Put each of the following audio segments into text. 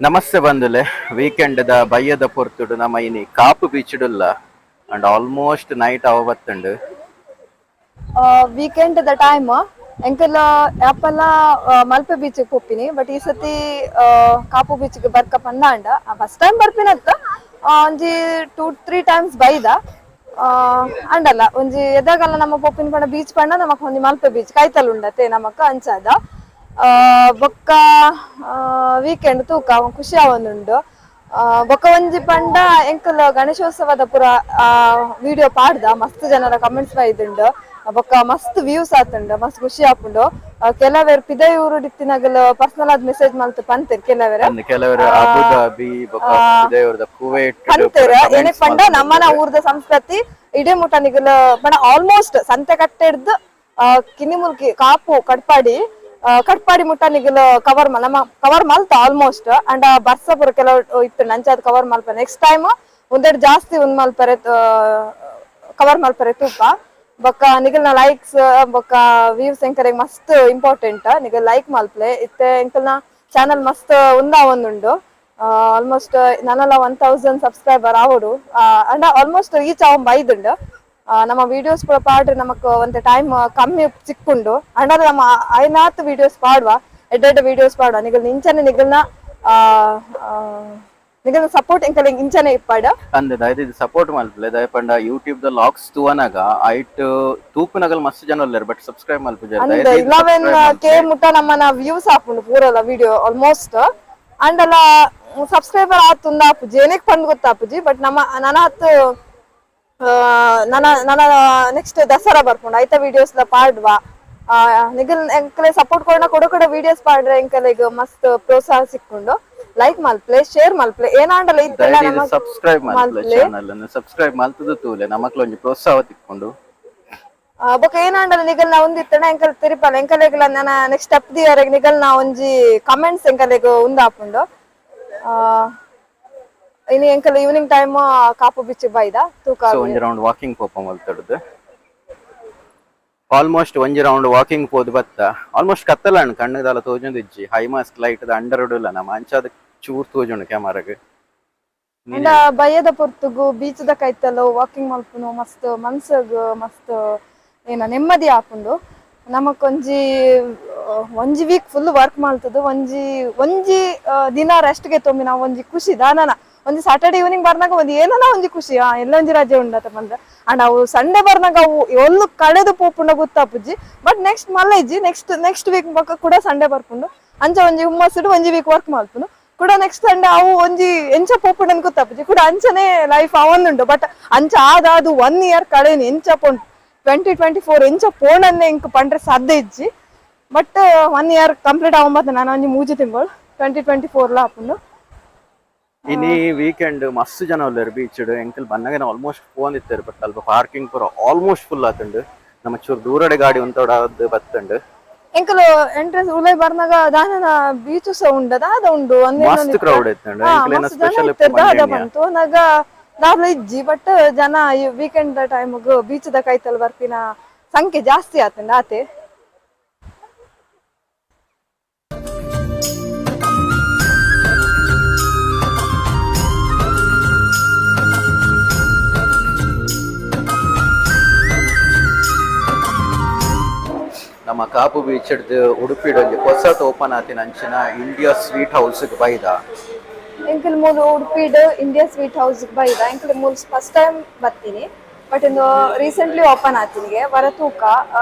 ನಮಸ್ತೆ ಬಂದುಲೆ. Weekend the ಬಯ್ಯದ ಪೊರ್ತುಡು ನಮ್ಮ ಇನಿ Kapu beach and almost night ಅವ ಬತ್ತುಂಡು. ವೀಕೆಂಡ್ the time ಎಂಕಲ್ ಯಾಪಲ್ಲ ಮಲ್ಪೆ ಬೀಚ್ ಪೋಪಿನಿ, ಬಟ್ ಈ ಸತಿ ಕಾಪು ಬೀಚ್ ಬರ್ಕ ಪಂದಾಂಡ. ಫಸ್ಟ್ ಟೈಮ್ ಬರ್ಪಿನತ್ತ, ಒಂಜಿ two three times ಬೈದ ಅಂಡಲ್ಲ. ಒಂಜಿ ಎದಾಗಲ್ಲ ನಮ್ಮ ಪೋಪಿನ ಪಂಡ ಬೀಚ್ ಪಂಡ ನಮಕ್ ಒಂಜಿ ಮಲ್ಪೆ ಬೀಚ್ ಕೈತಲ್ ಉಂಡತೆ ನಮಕ್ ಅಂಚಾದ. ಬೊಕ್ಕ ವೀಕೆಂಡ್ ತೂಕ ಖುಷಿ ಆವೊಂದುಂಡು. ಬೊಕ್ಕ ಒಂಜಿ ಪಂಡ ಎಂಕಲ್ ಗಣೇಶೋತ್ಸವದ ಪುರ ವಿಡಿಯೋ ಪಾಡ್ದ, ಮಸ್ತ್ ಜನರ ಕಮೆಂಟ್ಸ್ ಬೈದುಂಡು. ಬೊಕ್ಕ ಮಸ್ತ್ ವ್ಯೂಸ್ ಆತುಂಡು, ಮಸ್ತ್ ಖುಷಿ ಆಪುಂಡು. ಕೆಲವೆರ್ ಪಿದಯೂರು ಡಿತ್ತಿನಗಲ್ ಪರ್ಸನಲ್ ಆದ್ ಮೆಸೇಜ್ ಮಲ್ತ್ ಪಂತೆರ್ ಕೆಲವೆರ್. ಅಂದ್, ಕೆಲವರು ಅಬುದಾಬಿ ಬೊಕ್ಕ ಪಿದಯೂರ್ದ ಕುವೈಟ್ ಪಂತೆರ್. ಏನಕ್ ಪಂಡ ನಮ್ಮನ ಊರ್ದ ಸಂಸ್ಕೃತಿ ಇಡೀ ಮುಟ್ಟ ನಿಗಲ್ ಪಂಡ ಆಲ್ಮೋಸ್ಟ್ ಸಂತೆ ಕಟ್ಟೆಡ್ದು ಕಿನ್ನಿಮುಲ್ಕಿ, ಕಾಪು, ಕಟ್ಪಾಡಿ, ಕಟ್ಪಾಡಿ ಮುಟ್ಟ ನಿಗಲ್ ಕವರ್ ನಮ್ಮ ಕವರ್ ಮಲ್ತ ಆಲ್ಮೋಸ್ಟ್. ಅಂಡ್ ಬರ್ಸ ಪೂರ ಕೆಲವು ಇತ್ತು, ನಂಚಾದ್ ಕವರ್ ಮಲ್ಪ. ನೆಕ್ಸ್ಟ್ ಟೈಮ್ ಒಂದೆರಡು ಜಾಸ್ತಿ ಒಂದ್ ಮಲ್ಪರೆ, ಕವರ್ ಮಲ್ಪರೆ ತೂಪ. ಬೊಕ್ಕ ನಿಗಲ್ನ ಲೈಕ್ಸ್ ಬೊಕ್ಕ ವ್ಯೂಸ್ ಎಂಕರೆಗ್ ಮಸ್ತ್ ಇಂಪಾರ್ಟೆಂಟ್. ನಿಗಲ್ ಲೈಕ್ ಮಲ್ಪ್ಲೆ. ಇತ್ತೆ ಎಂಕಲ್ನ ಚಾನಲ್ ಮಸ್ತ್ ಉಂದಾ ಒಂದುಂಡು. ಆಲ್ಮೋಸ್ಟ್ ನನಲ 1000 ಸಬ್ಸ್ಕ್ರೈಬರ್ ಆವೊಡು ಅಂಡ ಆಲ್ಮೋಸ್ಟ್ ರೀಚ್ ಆವೊಂದು ಬೈದುಂಡು. ನಮ್ಮ ವಿಡಿಯೋಸ್ ಪೂರ ಪಾಡ್ರೆ ನಮಕ್ ಒಂತೆ ಟೈಮ್ ಕಮ್ಮಿ ಚಿಕ್ಕುಂಡು. ಅಂಡ ನಮ್ಮ ಐನಾತ್ ವಿಡಿಯೋಸ್ ಪಾಡುವ, ಎಡ್ಡೆ ಎಡ್ಡೆ ವಿಡಿಯೋಸ್ ಪಾಡುವ. ನಿಗಲ್ ಇಂಚನೆ ನಿಗಲ್ನ ನಿಗಲ್ನ ಸಪೋರ್ಟ್ ಎಂಕಲ್ ಇಂಚನೆ ಇಪ್ಪಾಡ. ಅಂದ್, ದಯದಿದ್ ಸಪೋರ್ಟ್ ಮಲ್ಪಲೆ. ದಯ ಪಂಡ ಯೂಟ್ಯೂಬ್ ದ ಲಾಗ್ಸ್ ತೂವನಾಗ ಐಟ್ ತೂಪುನಗಲ್ ಮಸ್ತ್ ಜನ ಉಲ್ಲೆರ್, ಬಟ್ ಸಬ್ಸ್ಕ್ರೈಬ್ ಮಲ್ಪುಜೆರ್. ಅಂದ್. ದಯದೀದ್ 11 subscribe K ಮಲ್ಪುಲೆ. ಮುಟ್ಟ ನಮ್ಮನ ವ್ಯೂಸ್ ಆಪುಂಡು ಪೂರಲ ವಿಡಿಯೋ ಆಲ್ಮೋಸ್ಟ್. ಅಂಡಲ ಸಬ್ಸ್ಕ್ರೈಬರ್ ಆತುಂದ ಆಪುಜಿ, ಏನಕ್ಕೆ ಪಂದ್ ಗೊತ್ತಾಪುಜಿ. ಬಟ್ ನಮ್ಮ ನನ ಹತ್ತು ನನ್ನ ನನ್ನ ನೆಕ್ಸ್ಟ್ ದಸರಾ ಬರ್ಪುಂಡು, ಐತ ವಿಡಿಯೋಸ್ ಲ ಪಾಡ್ವಾ. ನಿಗಲ್ ಎಂಕಲೆ ಸಪೋರ್ಟ್ ಕೊಡ ಕೊಡ ಕೊಡ ವಿಡಿಯೋಸ್ ಪಾಡ್ರೆ ಎಂಕಲೆಗ್ ಮಸ್ತ್ ಪ್ರೋತ್ಸಾಹ ಸಿಕ್ಕುಂಡು. ಲೈಕ್ ಮಲ್ಪ್ಲೆ, ಶೇರ್ ಮಲ್ಪ್ಲೆ, ಏನಾಂಡಲ ಇತ್ತೆಲ್ಲ ದಯದೀದ್ ನಮಕ್ ಸಬ್ಸ್ಕ್ರೈಬ್ ಮಲ್ಪಲೆ. ಮಲ್ಪ್ಲೆ. ಚಾನಲ್ ಅನ್ನು ಸಬ್ಸ್ಕ್ರೈಬ್ ಮಲ್ತದ ತೂಲೆ, ನಮಕ್ಲ ಒಂಜಿ ಪ್ರೋತ್ಸಾಹ ತಿಕ್ಕೊಂಡು. ಬೊಕ ಏನಾಂಡಲ ನಿಗಲ್ ನಾ ಒಂದಿತ್ತಣ ಎಂಕಲ್ ತಿರಿಪಲ್ಲ ಎಂಕಲೆಗ್ಲ ನನ್ನ ನೆಕ್ಸ್ಟ್ ಸ್ಟೆಪ್ ದಿಯರೆಗ್ ನಿಗಲ್ ನಾ ಒಂಜಿ ಕಮೆಂಟ್ಸ್ ಎಂಕಲೆಗ್ ಉಂದಾಪುಂಡು. ಇನಿ ಎಂಕಲ್ ಈವ್ನಿಂಗ್ ಟೈಮ್ ಕಾಪು ಬೀಚ್ ಬೈದ ತೂಕ. ಸೊ ಒಂಜಿ ರೌಂಡ್ ವಾಕಿಂಗ್ ಪೋಪ ಮಲ್ತಡ್ದು. ಆಲ್ಮೋಸ್ಟ್ ಒಂಜಿ ರೌಂಡ್ ವಾಕಿಂಗ್ ಪೋದು ಬತ್ತ. ಆಲ್ಮೋಸ್ಟ್ ಕತ್ತಲಣ್ಣ, ಕಣ್ಣುದಾಲ ತೋಜೊಂದು ಇಜ್ಜಿ. High mast light the under ಇಡುಲ್ಲ ನಮ್ಮ ಅಂಚಾದ ಚೂರ್ ತೋಜುಂಡು ಕ್ಯಾಮರಾಗ್. ಅಂಡ ಬಯ್ಯದ ಪೊರ್ತುಗು ಬೀಚ್ ದ ಕೈತಲ್ ವಾಕಿಂಗ್ ಮಲ್ಪುನು ಮಸ್ತ್ ಮನ್ಸಗ್ ಮಸ್ತ್ ಏನ ನೆಮ್ಮದಿ ಆಪುಂಡು. ನಮಕೊಂಜಿ ಒಂಜಿ weak full work ಮಲ್ತದು ಒಂಜಿ ಒಂಜಿ ದಿನ ರೆಸ್ಟ್ ಗೆ ತೊಂಬಿ ನಾವು ಒಂಜಿ ಖುಷಿ ದಾನನ. ಒಂಜಿ ಸ್ಯಾಟರ್ಡೆ ಈವ್ನಿಂಗ್ ಬರ್ನಾಗ ಒಂಜಿ ಏನನ ಒಂಜಿ ಖುಷಿ, ಆ ಎಲ್ಲ ಒಂಜಿ ರಜೆ ಉಂಡತ ಬಂದ. ಅಂಡ್ ಅವು ಸಂಡೇ ಬರ್ನಾಗ ಅವು ಒಲ್ಲು ಕಳೆದು ಪೋಪುಂಡ ಗೊತ್ತಾಪುಜಿ. ಬಟ್ ನೆಕ್ಸ್ಟ್ ಮಲ್ಲ ಇಜ್ಜಿ, next next week ಬೊಕ್ಕ ಕೂಡ ಸಂಡೇ ಬರ್ಪುಂಡು. ಅಂಚ ಒಂಜಿ ಹುಮ್ಮಸ್ಸುಡು ಒಂಜಿ ವೀಕ್ ವರ್ಕ್ ಮಲ್ಪುನು. ಕೂಡ ನೆಕ್ಸ್ಟ್ ಸಂಡೇ ಅವು ಒಂಜಿ ಎಂಚ ಪೋಪುಂಡನ್ ಗೊತ್ತಾಪುಜಿ. ಕೂಡ ಅಂಚನೆ ಲೈಫ್ ಅವೊಂದುಂಡು. ಬಟ್ ಅಂಚ ಆದಾದು ಒನ್ ಇಯರ್ ಕಳೆನಿ ಎಂಚ ಪೋಂಡು, 2024 ಎಂಚ ಪೋಣನ್ನೇ ಇಂಕ್ ಪಂಡ್ರೆ ಸಾಧ್ಯ ಇಜ್ಜಿ. But one year complete ಆವಂಬತ್ತ ನಾನು ಒಂಜಿ 3 ತಿಂಗಳು 2024 ಲ ಆಪುಂಡು. ಇನಿ ವೀಕೆಂಡ್ ಮಸ್ತ್ ಜನ ಉಲ್ಲೆರ್ ಬೀಚ್. ಎಂಕಲ್ ಬನ್ನಗನೆ ಆಲ್ಮೋಸ್ಟ್ ಫೋನ್ ಇತ್ತೆರ್, ಬಟ್ ಅಲ್ಪ ಪಾರ್ಕಿಂಗ್ ಪೂರ ಆಲ್ಮೋಸ್ಟ್ ಫುಲ್ ಆತುಂಡು. ನಮ್ಮ ಚೂರು ದೂರಡೆ ಗಾಡಿ ಉಂತೋಡಾದ್ ಬತ್ತುಂಡು. ಎಂಕಲ್ ಎಂಟ್ರೆನ್ಸ್ ಉಲೈ ಬರ್ನಾಗ ದಾನನ ಬೀಚ್ ಸಹ ಉಂಡ ದಾದ ಉಂಡು. ಮಸ್ತ್ ಕ್ರೌಡ್ ಇತ್ತುಂಡು. ಎಂಕಲೇನ ಮಸ್ತ್ ಜನ ಸ್ಪೆಷಲ್. ಇತ್ತೆರ್. ದಾದ ಬಂತು ನಾಗ ದಾದ ಇಜ್ಜಿ. ಬಟ್ ಜನ ಈ ವೀಕೆಂಡ್ ಟೈಮ್ ಬೀಚ್ ದ ಕೈತಲ್ ಬರ್ಪಿನ ಸಂಖ್ಯೆ ಜಾಸ್ತಿ ಆತುಂಡು ಆತೆ. ನಮ್ಮ ಕಾಪು ಬೀಚ್ ಡ್ದು ಉಡುಪಿಡ್ ಒಂಜಿ ಪೊಸತ್ ಓಪನ್ ಆತಿನ ಅಂಚಿನ ಇಂಡಿಯಾ ಸ್ವೀಟ್ ಹೌಸ್ ಬೈದ. ಎಂಕಲ್ ಮೂಲು ಉಡುಪಿಡ್ ಇಂಡಿಯಾ ಸ್ವೀಟ್ ಹೌಸ್ ಬೈದ. ಎಂಕಲ್ ಮೂಲು ಫಸ್ಟ್ ಟೈಮ್ ಬರ್ತೀನಿ, ಬಟ್ ಇಂದು ರೀಸೆಂಟ್ಲಿ ಓಪನ್ ಆತಿನಿಗೆ ವರ ತೂಕ.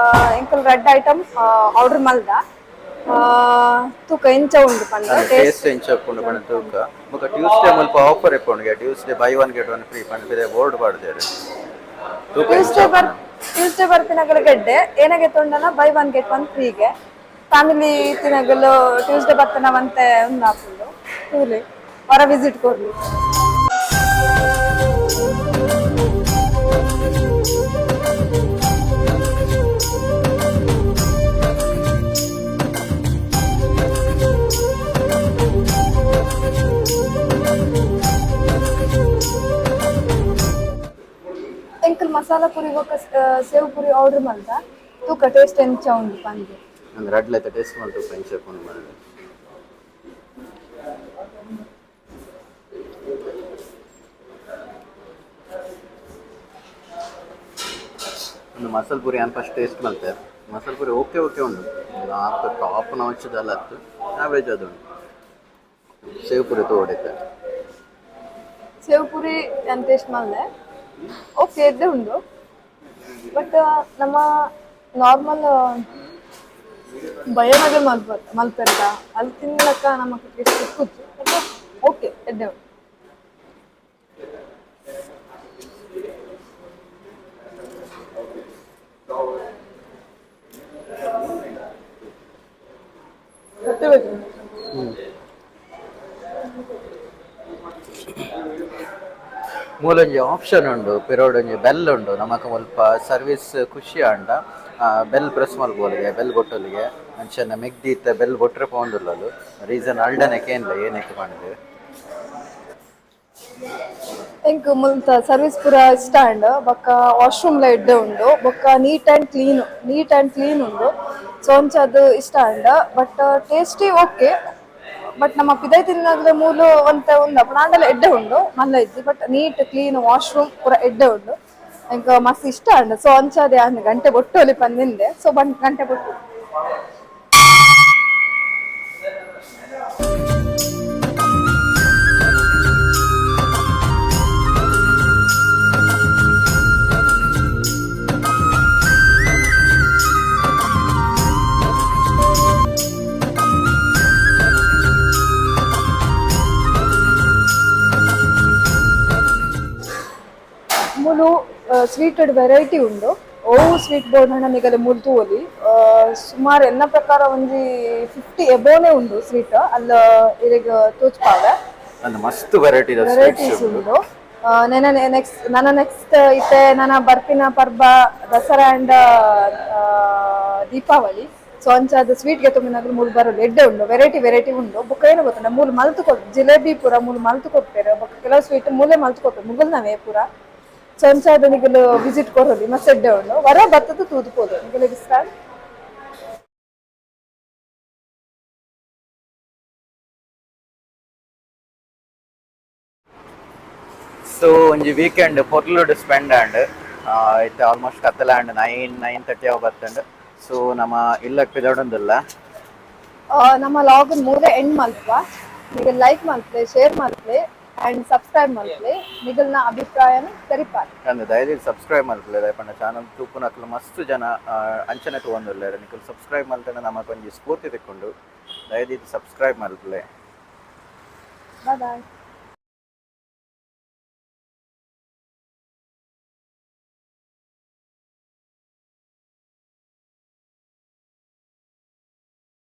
ಎಂಕಲ್ red item order ಮಲ್ದ, ತೂಕ ಎಂಚ ಉಂಡು ಪಂಡ. ಟೇಸ್ಟ್ ಎಂಚ ಉಪ್ಪುಂಡು ಪಂಡ ತೂಕ. ಬೊಕ ಟ್ಯೂಸ್ಡೇ ಮುಲ್ಪ ಆಫರ್ ಇಪ್ಪುಂಡು, Tuesday buy one get one free ಪಂಡ ಪಿದೆ ಬೋರ್ಡ್ ಪಾಡ್ದೆರ್. ತೂಕ ಎಂಚ. ಟ್ಯೂಸ್ಡೇ ಬರ್ಪಿನಗಲ ಗೆಡ್ಡೆ ಏನಾಗೆ ತೊಂಡನ by one get one ಫ್ರೀಗೆ. Family ತಿನಗಲು Tuesday ಬರ್ತನವಂತೆ ಒಂದು ಆಪುಂಡು. ತೂಲೆ, ಹೊರ ವಿಸಿಟ್ ಕೊರ್ಲಿ. ಎಂಕಲ್ ಮಸಾಲ ಪುರಿ ಬೊಕ್ಕ ಸೇವ್ ಪುರಿ ಆರ್ಡರ್ ಮಲ್ದ, ತೂಕ ಟೇಸ್ಟ್ ಎಂಚ ಉಂಡು ಪಂದ್. ಒಂದು ರಡ್ಲೆ ಟೇಸ್ಟ್ ಮಲ್ತು, ಎಂಚ ಉಪ್ಪುಂಡು ಪಂದ್. ಮಸಾಲೆ ಪೂರಿ ಅನ್ ಫಸ್ಟ್ ಟೇಸ್ಟ್ ಮಲ್ತೆ. ಮಸಾಲೆ ಪೂರಿ ಓಕೆ ಓಕೆ ಉಂಡು, ಆತ್ ಟಾಪ್ ನಾಚದಲ್ಲ ಅತ್ತು, ಆವ್ರೇಜ್ ಅದು ಉಂಡು. ಸೇವ್ ಪೂರಿ ತೋಡೈತೆ. ಸೇವ್ ಪೂರಿ ನಾನು ಟೇಸ್ಟ್ ಮಾಡಿದೆ, ಓಕೆ ಇದ್ದೇ ಉಂಡು. ಬಟ್ ನಮ್ಮ ನಾರ್ಮಲ್ ಭಯನಗರ ಮಲ್ಪ ಮಲ್ಪೆರ್ದ ಅಲ್ಲಿ ತಿನ್ಲಕ್ಕ ನಮ್ಮ ಟೇಸ್ಟ್ ಸಿಕ್ಕುತ್ತು. ಬಟ್ ಓಕೆ ಎಡ್ಡೆ ಉಂಡು. ಮತ್ತೆ ಬೇಕು. ಮೂಲೊಂಜಿ ಆಪ್ಷನ್ ಉಂಡು, ಪಿರೋಡೊಂಜಿ ಬೆಲ್ ಉಂಡು. ನಮಕ್ ಮುಲ್ಪ ಸರ್ವಿಸ್ ಖುಷಿ ಆಂಡ ಬೆಲ್ ಪ್ರೆಸ್ ಮಲ್ಪೊಲಿಗೆ, ಬೆಲ್ ಬೊಟ್ಟೊಲಿಗೆ. ಅಂಚನೆ ಮೆಗ್ದಿ ಇತ್ತ ಬೆಲ್ ಬೊಟ್ರೆ ಪೋಂದುಲ್ಲಲು ರೀಸನ್ ಅಲ್ಡನೆ ಕೇನ್ಲ ಏನಕ್ಕೆ ಪಂಡುದು. ಎಂಕ್ ಮುಲ್ತ ಸರ್ವಿಸ್ ಪೂರ ಇಷ್ಟ ಅಂಡ್ ಬೊಕ್ಕ ವಾಶ್ರೂಮ್ ಲ ಎಡ್ಡೆ ಉಂಡು. ಬೊಕ್ಕ neat and clean, neat and clean ಉಂಡು. ಸೊ ಅಂಚ ಅದು ಇಷ್ಟ and but tasty okay. But ನಮ್ಮ ಪಿದೈ ತಿನ್ನಗ್ಲೆ ಮೂಲು ಒಂತೆ ಉಂಡು ಅಪ್ಪಣ ಆಂಡಲ ಎಡ್ಡೆ ಉಂಡು, ಮಲ್ಲ ಇಜ್ಜಿ. ಬಟ್ ನೀಟ್ ಕ್ಲೀನ್ ವಾಶ್ರೂಮ್ ಪೂರ ಎಡ್ಡೆ ಉಂಡು. ಎಂಕ್ ಮಸ್ತ್ ಇಷ್ಟ ಅಂಡ್. ಸೊ ಅಂಚಾದೆ ಯಾನ್ ಗಂಟೆ ಬೊಟ್ಟೊಲಿ ಪಂದಿಂದೆ. ಸೊ ಬನ್ ಗಂಟೆ ಬೊಟ್ಟು. ಮೂಲು ಸ್ವೀಟ್ ವೆರೈಟಿ ಉಂಡು. ಓವು ಸ್ವೀಟ್ ಬೋರ್ಡ್ ಹಣ ನಿಗಲೆ ಮೂಲು ತೂವೊಲಿ. ಸುಮಾರು ಎನ್ನ ಪ್ರಕಾರ ಒಂಜಿ 50 ಎಬೋನೆ ಉಂಡು ಸ್ವೀಟ್ ಅಲ್ಲ ಇರೆಗ್ ತೋಚ್ಪಾವೆ. ಅಂದ್ ಮಸ್ತ್ ವೆರೈಟಿ ವೆರೈಟೀಸ್ ಉಂಡು. ನೆನ ನೆಕ್ಸ್ಟ್ ನನ್ನ ನೆಕ್ಸ್ಟ್ ಇತ್ತೆ ನನ್ನ ಬರ್ಪಿನ ಪರ್ಬ ದಸರಾ ಅಂಡ್ ದೀಪಾವಳಿ. ಸೊ ಅಂಚಾದ ಸ್ವೀಟ್ ಗೆ ತುಂಬಿನಾಗ್ಲು ಮೂಲು ಬರೋದು ಎಡ್ಡೆ ಉಂಡು, ವೆರೈಟಿ ವೆರೈಟಿ ಉಂಡು. ಬೊಕ್ಕ ಏನು ಗೊತ್ತುಂಡ, ಮೂಲು ಮಲ್ತು ಕೊಡ್ ಜಿಲೇಬಿ ಪೂರ ಮೂಲು ಮಲ್ತು ಕೊಡ್ಪೇರು. ಬೊಕ್ಕ ಕೆಲವು ಸ್ವೀಟ್ ಮೂಲೆ ಮಲ್ತು ಕೊಡ್ಪೇರು ಮುಗಲ್ನವೇ ಪೂರ. ಸೊ ಅಂಚಾದ ನಿಗಲು ವಿಸಿಟ್ ಕೊರೋಲಿ, ಮಸ್ತ್ ಎಡ್ಡೆ ಉಂಡು. ವರ ಬತ್ತದ ತೂದು ಪೋದು ನಿಗಲಿಗೆ ಸ್ಟಾರ್ಟ್. ಸೊ ಒಂಜಿ ವೀಕೆಂಡ್ ಪೊರ್ಲುಡ್ ಸ್ಪೆಂಡ್ ಆಂಡ್. ಇತ್ತೆ ಆಲ್ಮೋಸ್ಟ್ ಕತ್ತಲ ಆಂಡ್, 9, 9:30 ಅವ ಬತ್ತಂಡ್. ಸೊ ನಮ್ಮ ಇಲ್ಲಕ್ ಪಿದಡೊಂದುಲ್ಲ. ನಮ್ಮ ಲಾಗ್ ಮೂಲೆ ಎಂಡ್ ಮಲ್ಪುವ. ನಿಗಲ್ ಲೈಕ್ ಮಲ್ಪಲೆ, ಶೇರ್ ಮಲ್ಪಲೆ ಅಂಡ್ ಸಬ್ಸ್ಕ್ರೈಬ್ ಮಲ್ಪಲೆ. ನಿಗಲ್ನ ಅಭಿಪ್ರಾಯನ ತೆರಿಪಾಲೆ. ಅಂದ್ ದಯದೀದ್ ಸಬ್ಸ್ಕ್ರೈಬ್ ಮಲ್ಪಲೆ. ದಾಯೆ ಚಾನಲ್ ತೂಪುನಕ್ಲು ಮಸ್ತ್ ಜನ ಅಂಚನೆ ತೂವೊಂದುಲ್ಲೆರ್. ನಿಕುಲು ಸಬ್ಸ್ಕ್ರೈಬ್ ಮಲ್ತಂಡ ನಮಕ್ ಒಂಜಿ ಸ್ಫೂರ್ತಿ ತಿಕ್ಕುಂಡು. ದಯದೀದ್ ಸಬ್ಸ್ಕ್ರೈಬ್ ಮಲ್ಪಲೆ. Bye boy.